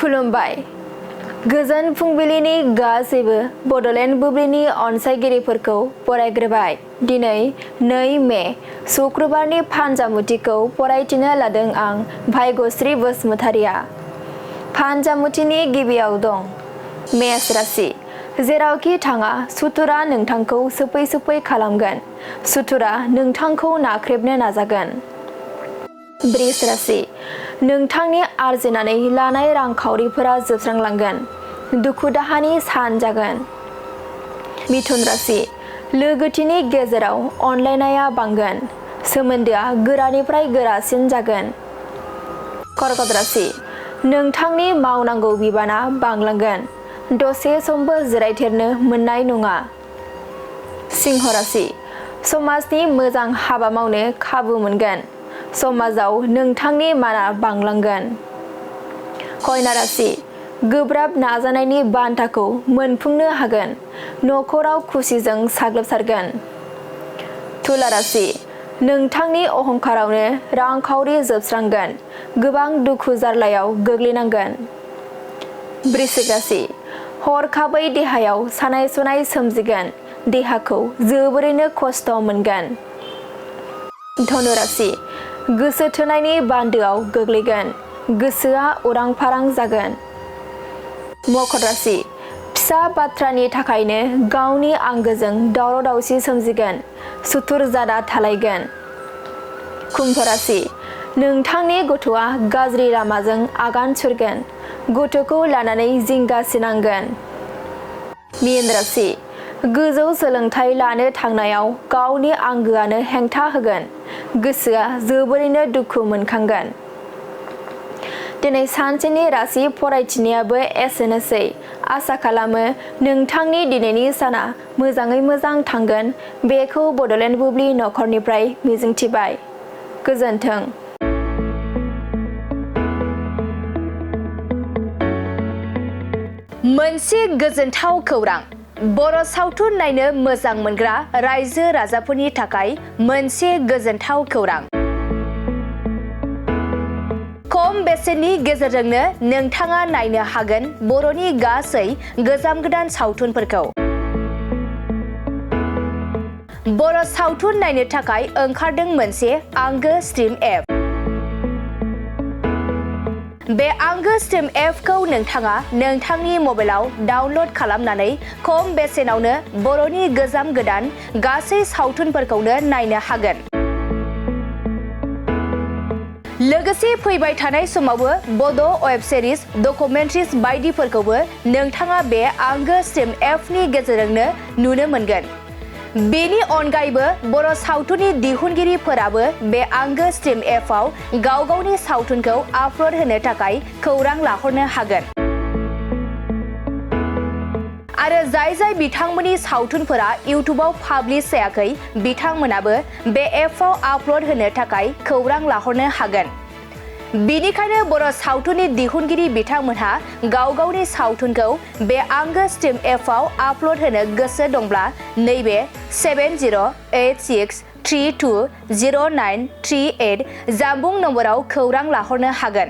खुलुमबाय। गोजोन फुंबिलिनि गासैबो बड'लेण्ड बुब्लिनि अनसायगिरिफोरखौ बरायग्रोबाय। दिनै 2 मे शुक्रबारनि फानजामुथिखौ फरायथिनो लादों आं भाग्यश्री बसुमतारिया। फानजामुथिनि गिबियाव दं मेष राशि। जेरावखि थाङा सुथुरा नोंथांखौ सोफै खालामगोन। सुथुरा नोंथांखौ नाख्रेबनो नाजागोन। वृष राशि। नोंथांनि आरजिनानै लानाय रांखावरिफोरा जोबस्रांलांगोन। दुखु दाहानि सान जागोन। मिथुन राशि। लोगोथिनि गेजेराव अनलायनाया बांगोन। सोमोन्दोआ गोरानिफ्राय गोरासिन जागोन। कर्कट राशि। नोंथांनि मावनांगौ बिबाना बांलांगोन। दसे समबो जिरायथेरनो मोननाय नङा। सिंह राशि। समाजनि मोजां हाबा मावनो खाबु मोनगोन। समाजाव नोंथांनि माना बांलांगोन। कन्या राशि। गोब्राब नाजानायनि बान्थाखौ मोनफुंनो हागोन। नखराव खुसिजों साग्लोबसारगोन। तुला राशि। नोंथांनि अहंकारावनो रांखावरि जोबस्रांगोन। गोबां दुखु जारलायाव गोग्लैनांगोन। वृश्चिक राशि। हरखाबै देहायाव सानाय सुनाय सोमजिगोन। देहाखौ जोबोरैनो खस्थ' मोनगोन। धनु राशि। गोसो थोनायनि बान्दोआव गोग्लैगोन। गोसोआ उरां फारां जागोन। मकर राशि। फिसा बाथ्रानि थाखायनो गावनि आंगोजों दावराव दावसि सोमजिगोन। सुथुर जाना थालायगोन। कुम्भ राशि। नोंथांनि गथ'आ गाज्रि लामाजों आगान सुरगोन। गथ'खौ लानानै जिंगासिनांगोन। मीन राशि। गोजौ सोलोंथाइ लानो थांनायाव गावनि आंगोआनो हेंथा होगोन। गोसोआ जोबोरैनो दुखु मोनखांगोन। दिनै सानसेनि राशि फरायथिनायाबो एसेनोसै। आसा खालामो नोंथांनि दिनैनि साना मोजाङै मोजां थांगोन। बेखौ बड'लेण्ड बुब्लि नखरनिफ्राय मिजिंथिबाय। गोजोन्थों। मोनसे गोजोनथाव खौरां। बर' सावथुन नायनो मोजां मोनग्रा रायजो राजाफोरनि थाखाय मोनसे गोजोनथाव खौरां। खम बेसेननि गेजेरजोंनो नोंथाङा नायनो हागोन बर'नि गासै गोजाम गोदान सावथुनफोरखौ। बर' सावथुन नायनो थाखाय ओंखारदों मोनसे आंगो स्ट्रिम एप। बे आंगो स्ट्रिम एपखौ नोंथाङा नोंथांनि मबाइलाव डाउनल'ड खालामनानै खम बेसेनावनो बर'नि गोजाम गोदान गासै सावथुनफोरखौनो नायनो हागोन। लोगोसे फैबाय थानाय समावबो बड' वेब सिरिज, डकुमेन्ट्रिज बायदिफोरखौबो नोंथाङा बे आंगो स्ट्रिम एपनि गेजेरजोंनो नुनो मोनगोन। बेनि अनगायैबो बर' सावथुननि दिहुनगिरिफोराबो बे आंगो स्ट्रिम एपआव गाव गावनि सावथुनखौ आपल'ड होनो थाखाय खौरां लाहरनो हागोन। आरो जाय बिथांमोननि सावथुनफोरा इउटुबाव पाब्लिश जायाखै बिथांमोनाबो बे एपआव आपल'ड होनो थाखाय खौरां लाहरनो हागोन। बेनिखायनो बर' सावथुननि दिहुनगिरि बिथांमोनहा गाव गावनि सावथुनखौ बे आंगो स्ट्रिम एपआव आपल'ड होनो गोसो दंब्ला नैबे 7086320938 जानबुं नम्बराव खौरां लाहरनो हागोन।